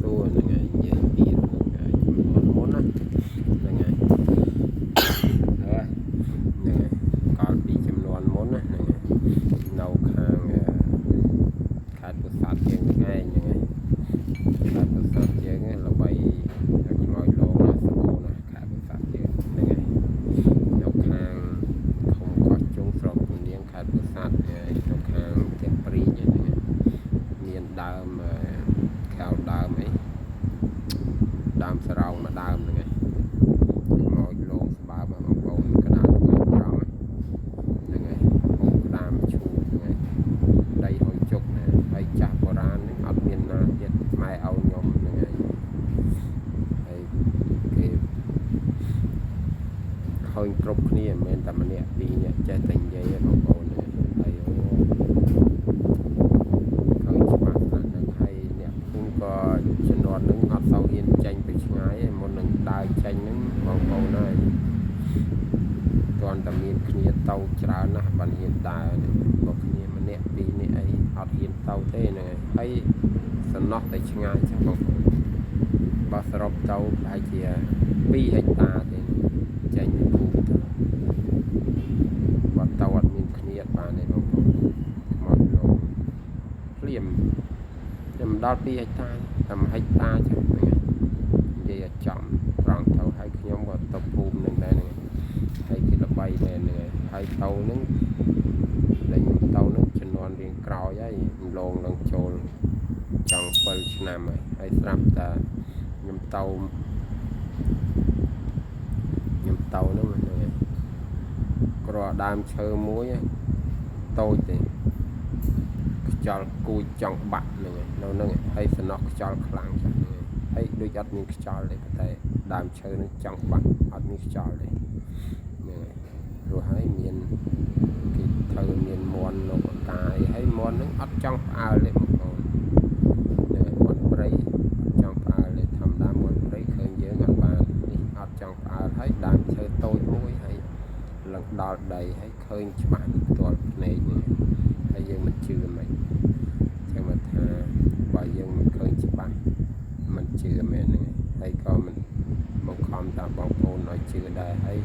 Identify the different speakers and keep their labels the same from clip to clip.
Speaker 1: សួរហ្នឹងហើយនិយាយពីរឿងជំនាន់មុនណាហ្នឹងហើយហើយហ្នឹងហើយកាលពីជំនាន់មុនណាហ្នឹងហើយនៅខាងខេត្តពោធិ៍សាត់យើងហ្នឹងឯងហ្នឹងហើយខេត្តពោធិ៍សាត់យើងហ្នឹងល្បីខ្មោចលងណាសម្បូរណាខេត្តពោធិ៍សាត់យើងហ្នឹងហើយនៅខាងឃុំកោះជុងស្រុកពនាងខេត្តពោធិ៍សាត់ហើយនៅខាងផ្ទះព្រីងហ្នឹងហើយមានដើមខៅដើមអីដើមស្រោងមួយដើមហ្នឹងហើយខ្មោចលងស្បើបបងប្អូនកណ្ដាលថ្ងៃត្រង់ហ្នឹងហើយអូក្តាមឈូកហ្នឹងហើយដីហុយជុកណាហើយចាស់បុរាណហ្នឹងអត់មានណាទៀតម៉ែឲ្យខ្ញុំហ្នឹងហើយហើយគេឃើញគ្រប់គ្នាមិនមែនតែម្នាក់ពីរនាក់ចេះតែនិយាយទេបងប្អូនហ្នឹងហើយអូឃើញច្បាស់ស្នាក់ហ្នឹងហើយអ្នកភូមិក៏ជំនាន់ហ្នឹងអត់សូវហ៊ានចេញទៅឆ្ងាយទេមុននឹងដើរចេញហ្នឹងបងប្អូនហើយទាន់តែមានគ្នាទៅច្រើនណាស់បានហ៊ានដើរហ្នឹងបើគ្នាម្នាក់ពីរនាក់អីអត់ហ៊ានទៅទេហ្នឹងហើយសំណោះតែឆ្ងាយចឹងបងប្អូនបើសរុបទៅប្រហែលជា2ហិកតាទេចេញពីភូមិទៅបើទៅអត់មានគ្នាអត់បានទេបងប្អូនខ្មោចលោកភ្លាមខ្ញុំមិនដល់2ហិកតាតែ1ហិកតាចឹងហ្នឹងហើយនិយាយឲ្យចំត្រង់ទៅហើយខ្ញុំក៏ទៅភូមិនឹងដែរហ្នឹងហើយគេល្បីមែនហ្នឹងហើយទៅហ្នឹងដែលខ្ញុំទៅហ្នឹងជំនាន់រៀងក្រោយហើយលងនឹងចូលចង់7ឆ្នាំហើយហើយស្រាប់តែខ្ញុំទៅខ្ញុំទៅហ្នឹងហ្នឹងហើយគ្រាន់ដើមឈើមួយតូចទេខ្យល់គួចចង់បាក់ហ្នឹងហើយនៅហ្នឹងហើយសំណោះខ្យល់ខ្លាំងចាស់ហ្នឹងហើយដូចអត់មានខ្យល់ទេប៉ុន្តែដើមឈើហ្នឹងចង់បាក់អត់មានខ្យល់ទេហ្នឹងហើយព្រោះហើយមានគេត្រូវមានមន់លោកកាយហើយមន់ហ្នឹងអត់ចង់ផ្អើលទេបងប្អូនហ្នឹងហើយមន់ព្រៃអត់ចង់ផ្អើលទេធម្មតាមន់ព្រៃឃើញយើងអត់បាននេះអត់ចង់ផ្អើលហើយដើមឈើតូចមួយហើយឡើងដល់ដីហើយឃើញច្បាស់ផ្ទាល់ភ្នែកនេះហើយយើងមិនជឿមិនចឹងមកថាបើយើងមិនឃើញច្បាស់មិនជឿមែនហ្នឹងហើយក៏មិនបង្ខំតាមបងប្អូនឲ្យជឿដែរហើយ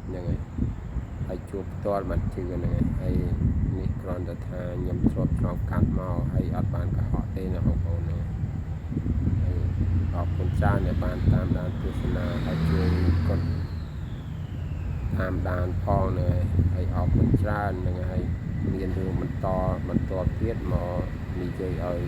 Speaker 1: ហ្នឹងហើយហើយជួបផ្ទាល់មិនជឿហ្នឹងហើយនេះគ្រាន់តែថាខ្ញុំធ្លាប់ឆ្លងកាត់មកហើយអត់បានកុហកទេណាបងប្អូនហ្នឹងហើយអរគុណច្រើនដែលបានតាមដានទស្សនាហើយជួយកดតាមដានផងហ្នឹងហើយអរគុណច្រើនហ្នឹងហើយមានរឿងបន្តបន្តទៀតមកនិយាយឲ្យ